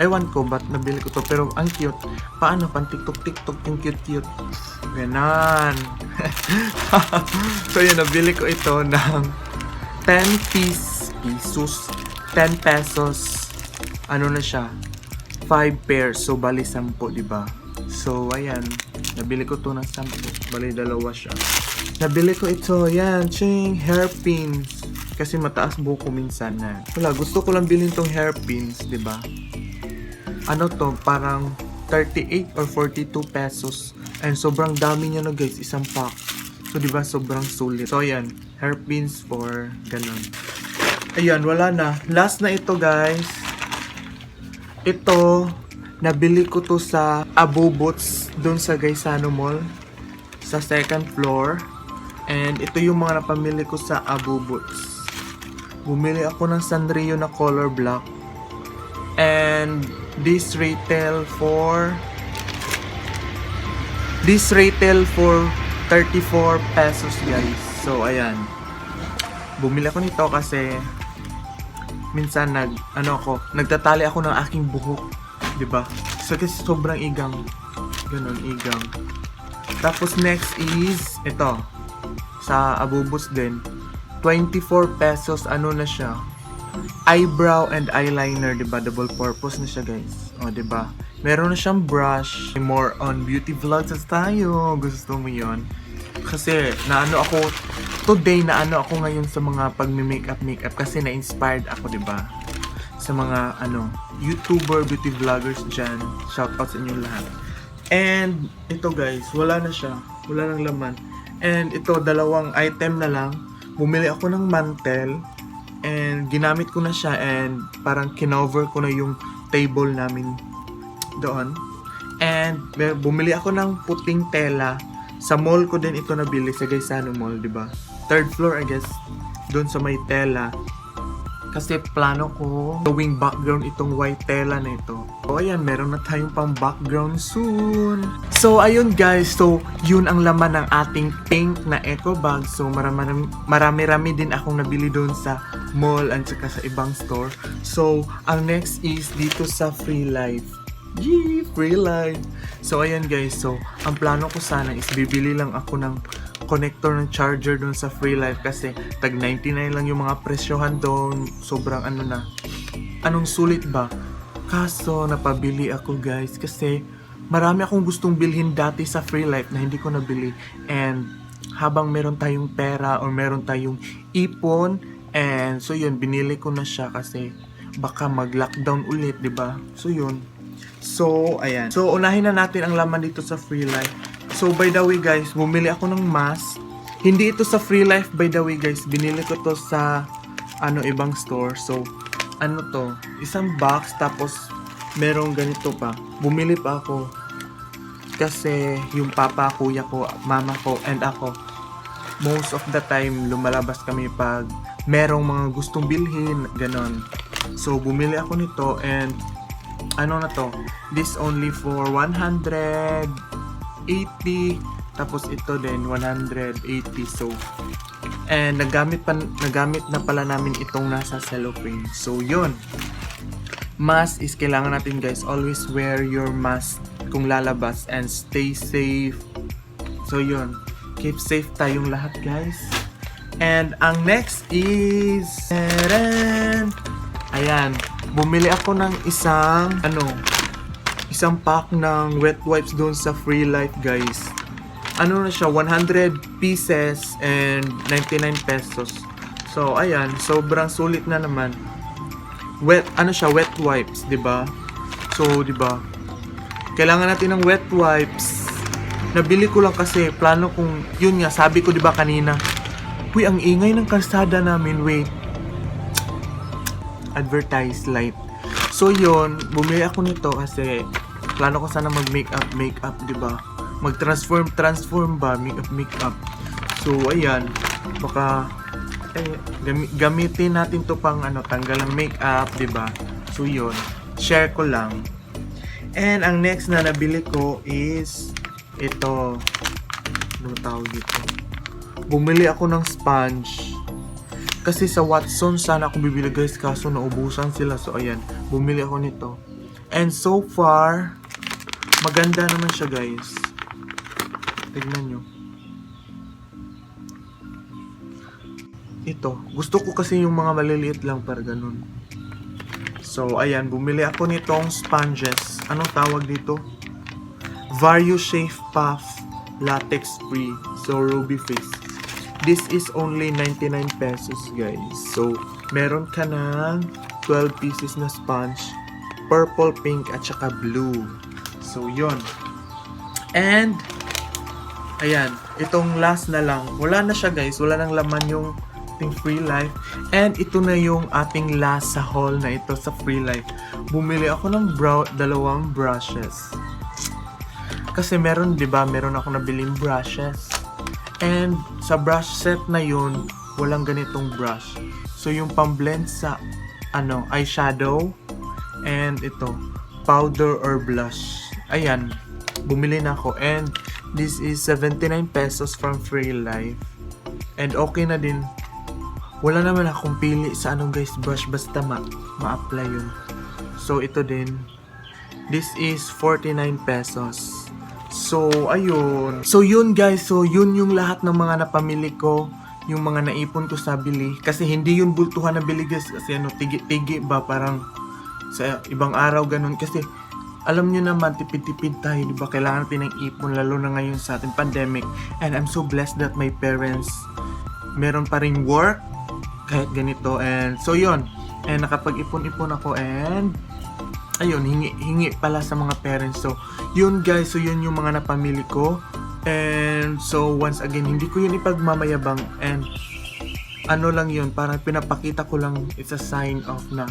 Ewan ko ba't nabili ko to, pero ang cute. Paano? Pan TikTok yung cute. Ganon. So yun, nabili ko ito ng 10 pesos. 10 pesos. Ano na siya? 5 pairs. So bali 10, diba? So ayan, nabili ko to ng 10. Bali 2 siya. Nabili ko ito, yan, ching, hairpins. Kasi mataas buhok ko minsan na. Wala, gusto ko lang bilhin tong hairpins, diba? Ano to, parang 38 or 42 pesos. And sobrang dami niya na guys, isang pack. So diba, sobrang sulit. So ayan, hairpins for ganun. Ayan, wala na. Last na ito guys. Ito, nabili ko to sa Abubots, dun sa Gaisano Mall. Sa 2nd floor. And ito yung mga napamili ko sa Abubots. Bumili ako ng Sanrio na color black. And this retail for 34 pesos guys. So ayan. Bumili ako nito kasi minsan nagtatali ako ng aking buhok, 'di ba? So kasi sobrang igang. Ganun, igang. Tapos next is ito. Sa Abubots din. 24 pesos, ano na siya? Eyebrow and eyeliner, 'di ba? Double purpose na siya, guys. O, 'di ba? Meron na siyang brush. More on beauty vlogs tayo. Gusto mo 'yon? Kasi today naano ako ngayon sa mga pagme-makeup kasi na-inspired ako, 'di ba? Sa mga YouTuber, beauty vloggers diyan. Shout out sa inyo lahat. And ito, guys, wala na siya. Wala nang laman. And ito, 2 item na lang. Bumili ako ng mantel. And ginamit ko na siya. And parang kinover ko na yung table namin doon. And bumili ako ng puting tela. Sa mall ko din ito nabili. Sa Gaisano Mall, diba? 3rd floor, I guess. Doon sa may tela. Kasi plano ko gawing background itong white tela na ito. So ayan, meron na tayong pang background soon. So ayun guys, so yun ang laman ng ating pink na eco bag. So marami din akong nabili doon sa mall at saka sa ibang store. So ang next is dito sa Free Life. Yee! Free Life! So ayan guys, so ang plano ko sana is bibili lang ako ng connector ng charger doon sa Free Life kasi tag 99 lang yung mga presyohan doon. Sobrang anong sulit ba? Kaso napabili ako guys kasi marami akong gustong bilhin dati sa Free Life na hindi ko nabili. And habang meron tayong pera or meron tayong ipon, and so yun, binili ko na siya kasi baka mag-lockdown ulit, 'di ba? So yun. So ayan. So unahin na natin ang laman dito sa Free Life. So by the way guys, bumili ako ng mask. Hindi ito sa Free Life by the way guys. Binili ko to sa ibang store. So to, isang box tapos merong ganito pa. Bumili pa ako kasi yung papa, kuya ko, mama ko and ako, most of the time lumalabas kami pag merong mga gustong bilhin, ganon. So bumili ako nito and na to, this only for 180, tapos ito din 180. So and nagamit na pala namin itong nasa cellophane. So yun, mask is kailangan natin guys, always wear your mask kung lalabas and stay safe. So yun, keep safe tayong lahat guys. And ang next is ayan, bumili ako ng isang pack ng wet wipes doon sa Free Life guys. Na siya, 100 pieces and 99 pesos. So ayan, sobrang sulit na naman. Wet wipes, 'di ba? So 'di ba? Kailangan natin ng wet wipes. Nabili ko lang kasi plano kong yun nga, sabi ko 'di ba kanina. Uy, ang ingay ng kalsada namin. Wait. Advertise light. So yun, bumili ako nito kasi plano ko sana mag-makeup, 'di ba? Mag-transform ba, makeup. So ayan, baka gamitin natin to pang tanggal ng makeup, 'di ba? So yun, share ko lang. And ang next na nabili ko is ito. Ano tawag dito? Bumili ako ng sponge. Kasi sa Watson sana ako bibili guys, kaso naubusan sila. So ayan, bumili ako nito. And so far, maganda naman siya guys. Tignan nyo. Ito. Gusto ko kasi yung mga maliliit lang para ganun. So, ayan. Bumili ako nitong sponges. Anong tawag dito? Vario Shave Puff Latex Free. So, Ruby Face. This is only 99 pesos guys. So, meron ka ng 12 pieces na sponge. Purple, pink, at saka blue. So, yun. And, ayan. Itong last na lang. Wala na siya guys. Wala nang laman yung ating Free Life. And ito na yung ating last sa haul na ito sa Free Life. Bumili ako ng dalawang brushes. Kasi meron, di ba, meron ako nabiling brushes. And sa brush set na yun, walang ganitong brush. So yung pamblend sa eyeshadow and ito, powder or blush. Ayan, bumili na ako. And this is 79 pesos from Free Life. And okay na din. Wala naman akong pili sa guys, brush, basta ma-apply yun. So ito din. This is 49 pesos. So ayun. So yun guys, so yun yung lahat ng mga napamili ko, yung mga naipon ko sa bili. Kasi hindi yun bultuhan na bili guys, kasi tigi-tigi ba, parang sa ibang araw ganun. Kasi alam nyo naman, tipid-tipid tayo, di ba? Kailangan natin ng ipon, lalo na ngayon sa ating pandemic. And I'm so blessed that my parents meron pa rin work kahit ganito. And so yun, and nakapag-ipon-ipon ako, and ayun, hingi pala sa mga parents. So yun guys, so yun yung mga napamili ko. And so once again, hindi ko yun ipagmamayabang, and lang yun, parang pinapakita ko lang, it's a sign of na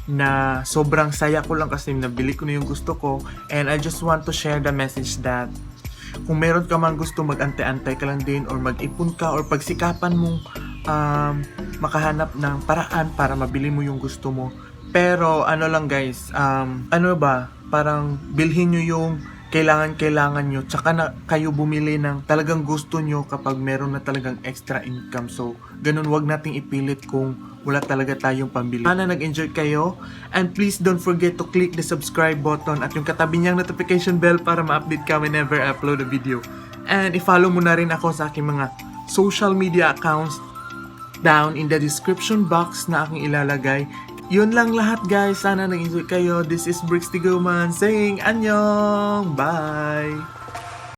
na sobrang saya ko lang kasi nabili ko na yung gusto ko. And I just want to share the message that kung meron ka man gusto, mag-antay-antay ka lang din, or mag-ipon ka, or pagsikapan mong makahanap ng paraan para mabili mo yung gusto mo. Pero lang guys, parang bilhin nyo yung kailangan nyo, tsaka na kayo bumili ng talagang gusto nyo kapag meron na talagang extra income. So, ganun, wag nating ipilit kung wala talaga tayong pambili. Sana nag-enjoy kayo, and please don't forget to click the subscribe button at yung katabi niyang notification bell para ma-update ka whenever I upload a video. And i-follow mo na rin ako sa aking mga social media accounts down in the description box na aking ilalagay. Yun lang lahat guys, sana nag-enjoy kayo. This is Bricks Tiguman saying annyeong, bye!